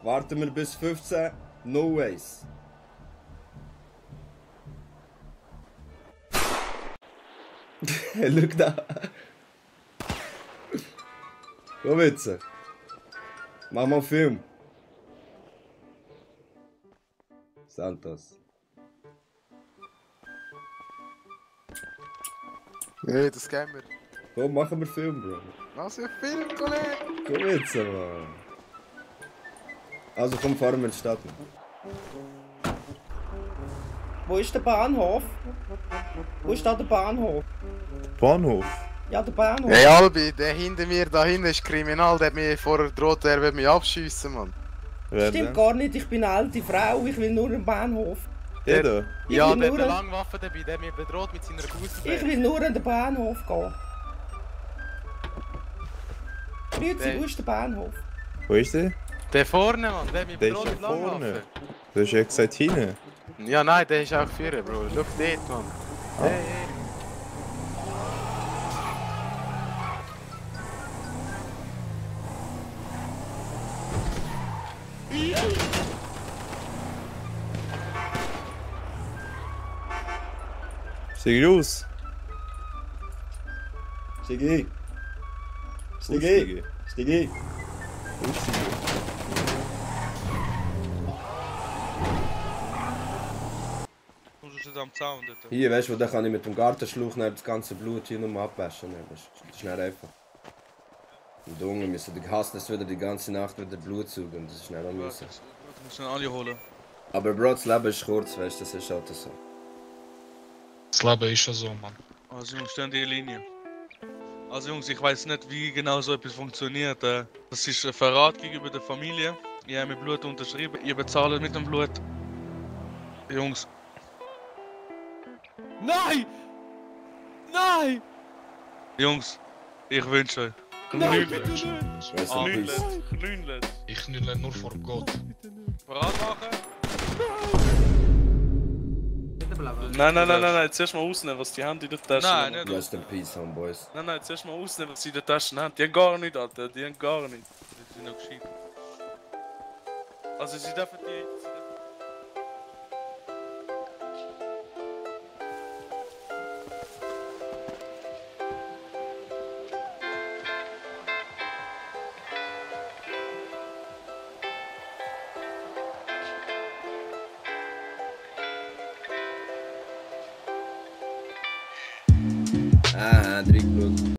Warten wir bis 15. No ways. Schau da. Komm jetzt. Mach mal Film. Santos. Nee, das gehen wir. Komm, machen wir Film, Bro. Was für Film, Kollege? Komm jetzt, Mann. Also komm, fahren wir in die Stadt. Wo ist der Bahnhof? Wo ist da der Bahnhof? Bahnhof? Ja, der Bahnhof. Hey Albi, der hinter mir da hinten ist kriminal, der hat mir vorher gedroht, er wird mich abschiessen, Mann. Wer Stimmt denn? gar nicht, ich bin eine alte Frau, ich will nur einen Bahnhof. Der da? Ja, will der nur hat eine ein- Langwaffe dabei, der hat mich bedroht mit seiner Ich Bussenbär. will nur an den Bahnhof gehen. Grüezi, wo ist der Bahnhof? Wo ist der? Der vorne, Mann, der hat mich Der ist bedroht ja mit Langwaffe. vorne. Du hast ja gesagt hinten. Ja, nein, der ist auch führen, Bro. Schau dort, Mann. Hey, hey. Steig aus. Steig ein. Steig ein. Aussteigen. Steig ein. Aussteigen. Du bist am Zaun dort. Hier, weißt du, da kann ich mit dem Gartenschlauch das ganze Blut hier nochmal abwaschen. Das ist nicht einfach. Und die Jungen müssen, ich hasse das wieder die ganze Nacht wieder Blut saugen. Das ist schnell am müssen. Du musst ihn alle holen. Aber Bro, das Leben ist kurz, weißt du, das ist halt so. Das Leben ist schon so, Mann. Also Jungs, stehen die Linie. Also Jungs, ich weiß nicht, wie genau so etwas funktioniert. Das ist ein Verrat gegenüber der Familie. Ich habe mit Blut unterschrieben. Ihr bezahlt mit dem Blut. Jungs. Nein! Nein! Jungs, ich wünsche euch. Weißt du, Peace. Ich knülle nur vor Gott. Verrat machen? Nein, zuerst mal ausnehmen, was die haben in der Tasche. Nein, nicht. Rest in Peace, homeboys. Nein, zuerst mal ausnehmen, was sie in der Tasche haben. Die haben gar nicht, Alter, die haben gar nicht. Die sind noch gescheit. Also sie dürfen die... Ah, 3 Blut.